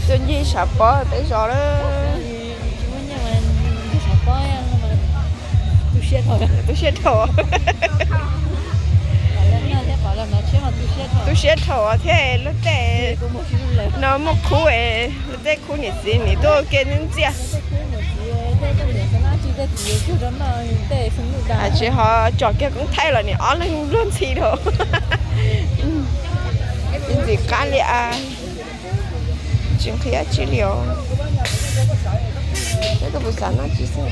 Tuaj ncig sav pob peb zos lawm. Tu siab dhau. Tu siab dhau thiab luag tej no muaj khub, luag tej khub niam txiv nim tuaj ua ke ntxias. Tsis ho tsom kiag koob thaij los nim ob leeg luag ntxhi dhau. Ntxim qab li as. Tsis nqhis dab tsi li os. Peb kuj puas xav noj tsis xwb.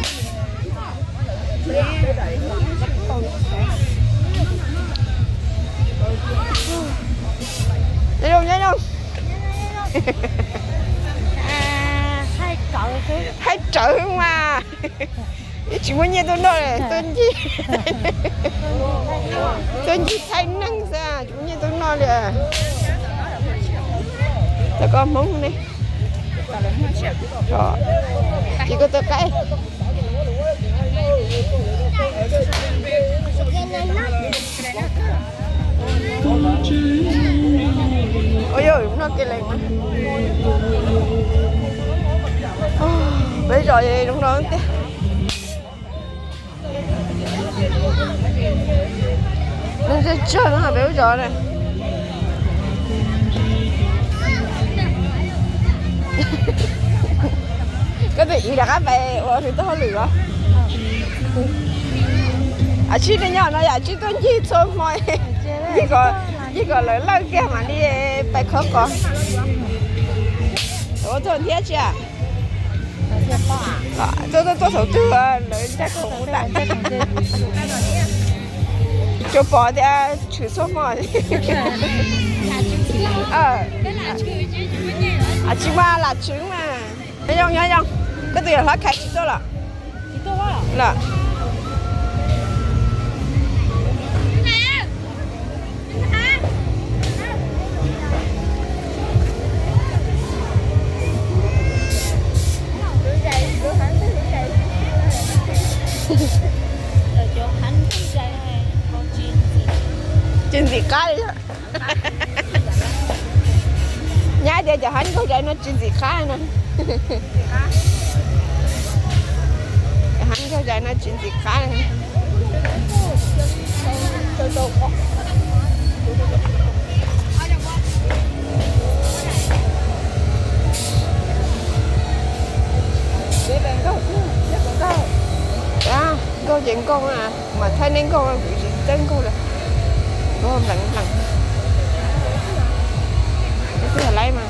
Nyob zoo, nyob zoo. Haib rawv mas. Ib tsis muaj nyiaj tuaj noj li, tuaj ncig, tuaj ncig thaij neeg xwb, tsis muaj nyiaj tuaj noj li. Tau koj Hmoob ne, ces koj tau qaib. Ua yog noj ke lees, peb zos zoo no tiag. Neeg tsawg tsawg no peb lub zos na. Koj tus txiv rov qab pais ua nws tau hauj lwm los? Ab, tsis, nyob no yam tsis tuaj ncig txhua hmo, ncig kom lawv lawj kiag mam li pais khawb qos. Ua tuaj thiab tsis? Tuaj, tuaj, tuaj thaum twg lawv ncaj khoom mus tas. Tsuas pom tias tshwm txhua hmo. Tsis mas lam tshwm mas. Nyob zoo, nyob zoo. Koj tus yawm hlob Khais tsis tuaj los? Los. Tsis ntxim qab li. Nyab tias cov haib nkaug zais no tsis ntxim qab no. Cov haib nkaug zais no tsis ntxim qab li. Nkaug ces nkaug, mas thaij nej nkaug, kuv tsis txawj nkaug li. Nkaug nplees nplees. Twb yog laib mas.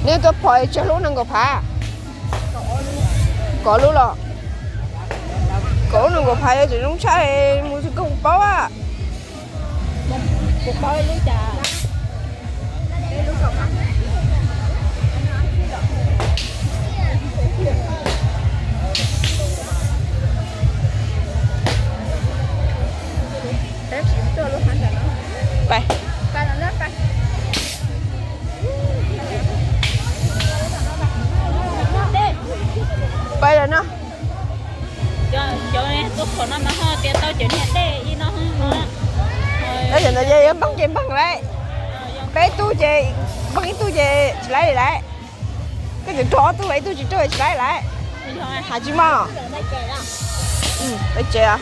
Nej tuaj phom tsawg lub nees nkaum phav? Kaum lub los? Kaum lub nees nkaum phav yuav tsum zoo tshaj, mus kawg paub a. Pais. Pais lawm no. Cov tuaj phom no mas ho tias tau cov niag dej ib no. Tab sis ntawd ces yuav npeeg ces npeeg lawm. Peb tug ces npeeg ib tug ces tsis laib li lawm. Koj tseem raug ob tug, ib tug tsis raug tsis laib lawm. Hais tsis mog. Peb tsev.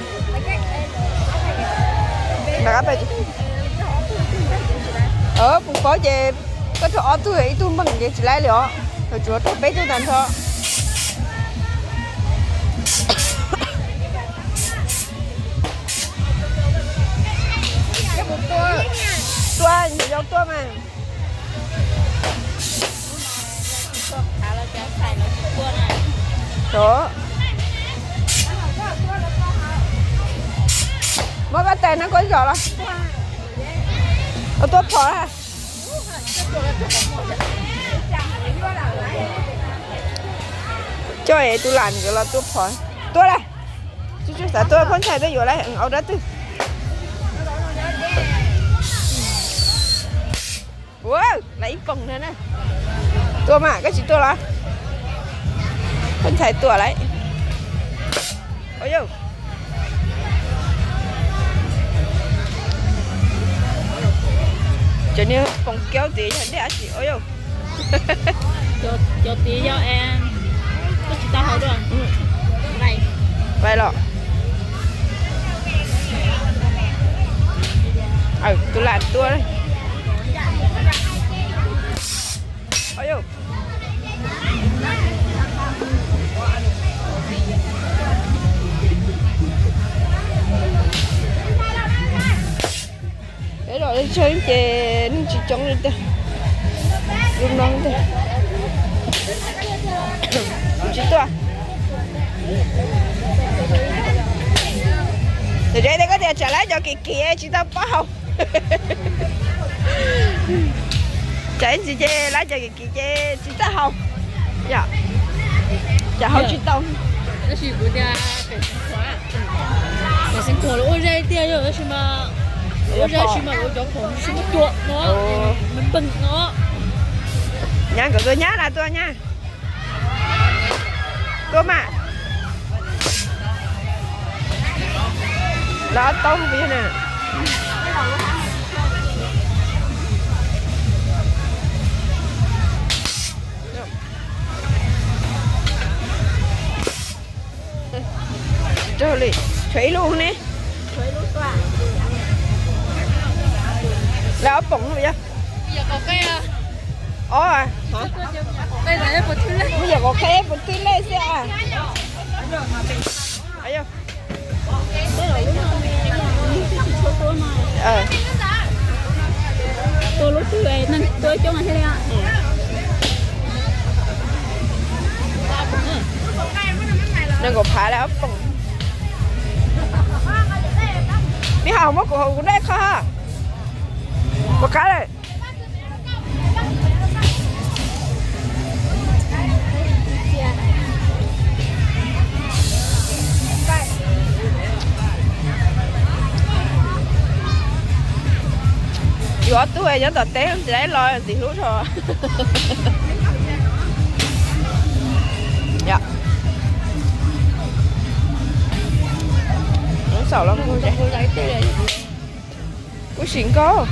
Rov qab peb tsev. Kuv paub ces koj raug ob tug, ib tug npeeg ces tsis laib li os. Tsuas raug peb tug tag nrho. Tuaj, nyuam yaus tuaj mas. Muab koj tais no koj zom los. Tuaj phom. Coj es tus lam nkawd los tuaj phom. Tuaj lawm. Xav tuaj phooj ntxhais tuaj yuav lawm, au dab twg. Ua, lawv ib poom no na. Tua mas, koj tsis tua los? Phooj ntxhais tua lawm. Cov niag poom kiaub tid yog dej dab tsi, ua yau. Cov tid yog, koj tsis tau haus dua. Tus lam tua. Peb zos Liaj Tsheeb ces neeg tsis coob li tiag. Lub no tiag. Tsis tuaj. Tam sim no koj tias tsam lab cov kim kim tsis tau paub haus. Tsam ib ntsis ces lab cov kim kim ces tsis txawj haus. Yom, tsam haus tsis tau. Tab sis kuv tias pem Xeev Khuam los ua zeb tiag yog, tab sis mas ua zeb tab sis mas ua cov khoom tsis muaj cua no, npeeg no. Nyab nkawd tuaj, nyab na, tuaj nyab. Tuaj mas. Lawv ob toob puas yog na? Tsis raug li, tshuav ib lub ne. Lawv ob poom no yog. Ob, muab yog qhov qheb puas twg lej xwb a. Nees nkaum phav lawv ob poom. Me hawm muab kuv hauv kuv dej qho. Puas qab lawm? Yus ob tug nyob tom teb tsis tau los ntxim hlub tso. Xaum los kuj sim nkauj.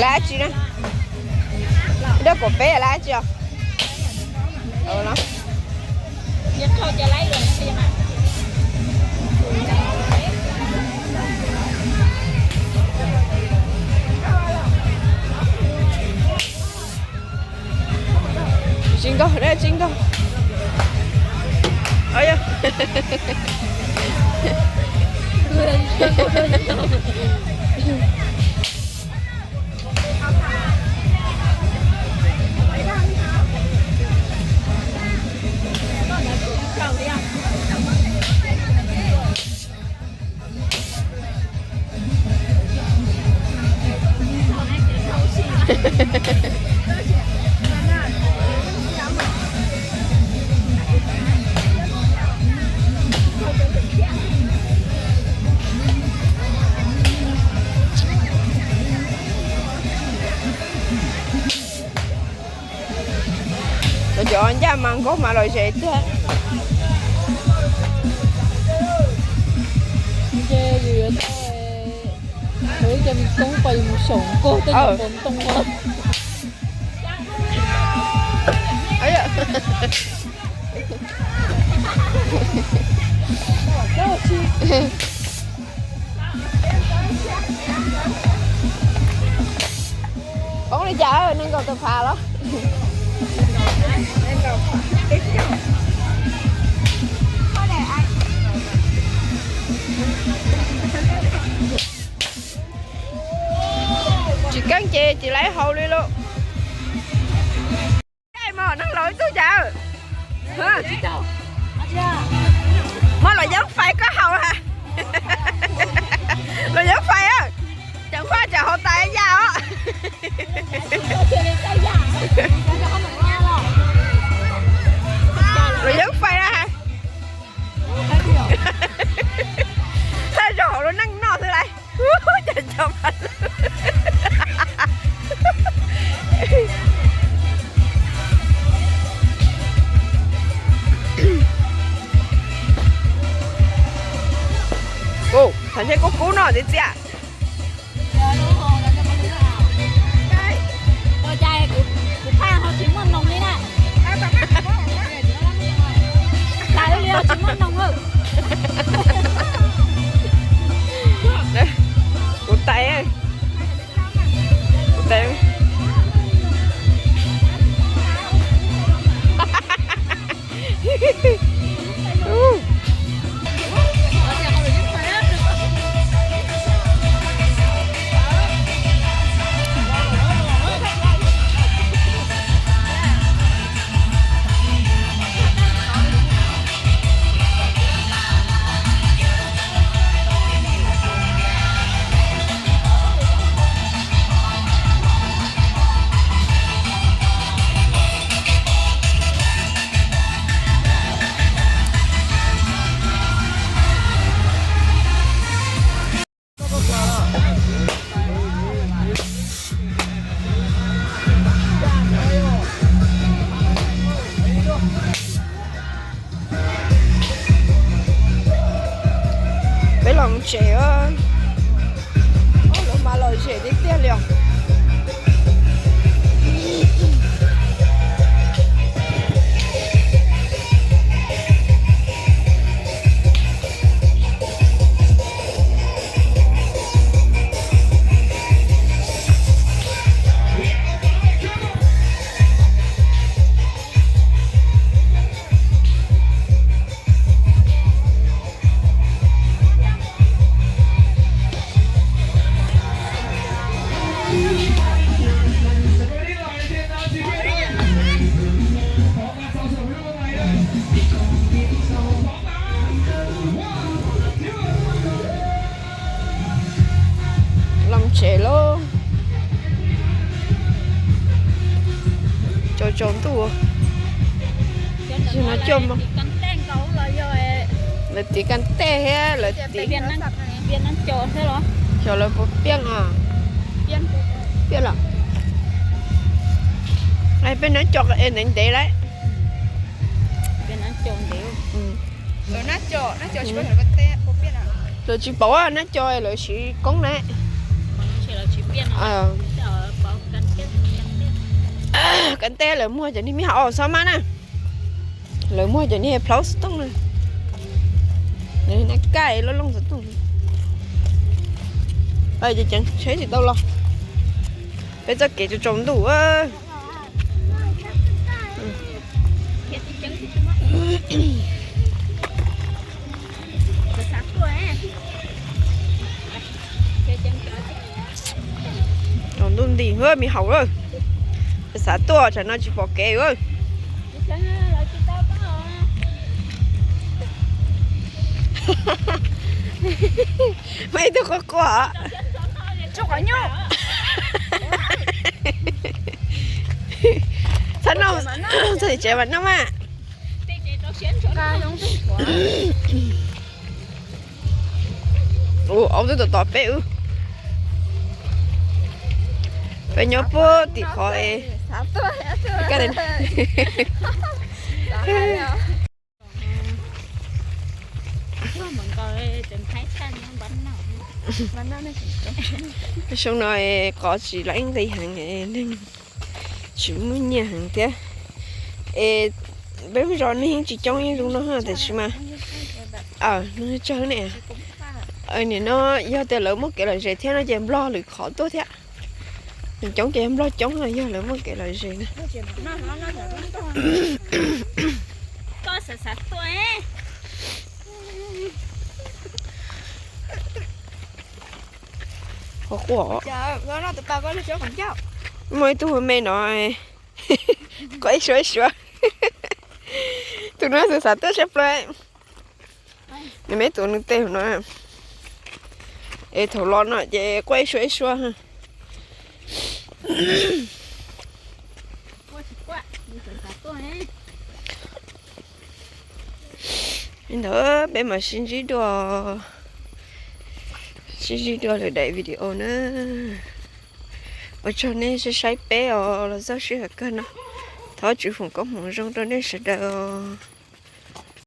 Lab tsi na? Ib rab kaum peb lab tsi os? Tsis nkauj, tsis nkauj. Cov ncaj mas nkauj mas los zes tiag. Nce yus yuav tau ib co me koob pas yus mus xyaum nkaug tej nyuag pob ntoo no. Poob li cas, nees nkaum tawm phav los? Tsis Yeeb ces tsis laib haus li lauj. Caij mos neeg laus ib tug cas. Mos los yeeb fais koj haus ha. Los yeeb fais, ceev faj tsam haus tas yaj os. Los yeeb fais na ha. Thaj zaug hauv lub neej noj xwb lauj. Cas cov ma lwj. Ua cas kuv kub no txiv txiaj. Ua cas kuv phaj ho tsis muaj noog li na. Tais li ho tsis muaj noog lawm. Kuv tais, kuv tais. Peb los tsev, lawv mas lom zem tiag tiag li os. Los tsev lauj. Tsaus tsaus ntuj. Lawv tiv kas tej thiab lawv tiv, xyov lawv puas piaj os. Piaj los. Peb nab co es ntev ntev lawm. Lawv tsis pauv nab co, lawv siv koob na. Kas tej lawv muag cov niag me hauv xab mab na. Lawv muag cov niag plaub xov tooj na. Nab kaj loj looj xov tooj. Ces ceev tsheb tsis tau los. Peb txoj kev tsaus tsaus ntuj. Tsaus ntuj nti me haum, xav tuaj tsam no tsis pom kev. Muaj ib tug quaj quaj. Txhob noj, txhob tsev mas noj mas. Ua, aub twb tom tom peb wb. Peb nyob puag tim qhov es xyoo no qov tsis laib nqi heev, neeg tsis muaj nyiaj heev thiab. Es peb lub zos neeg yeej tsis coob ib zoo no tiam sis mas, aw, neeg tsawg ne. Nim no yog tias lawv muaj kev lom zem thiab no ces nplog lwm qhov tuaj thiab. Neeg coob ces nplog coob, yog lawv muaj kev lom zem na. Quaj quaj. Muaj ib tug me no, quaj ib suab ib suab. Tus no xav xav tuaj tshaj plaws. Nws me tus nws tej no, es thaum los no ces quaj ib suab ib suab. Li ntawd peb mam sib ntsib dua, sib ntsib dua lwm daim video na. Ua tsaug nej saib peb os, los txog sij hawm kawg no, thov Tswv foom koob hmoov zoo rau nej sawv daws os.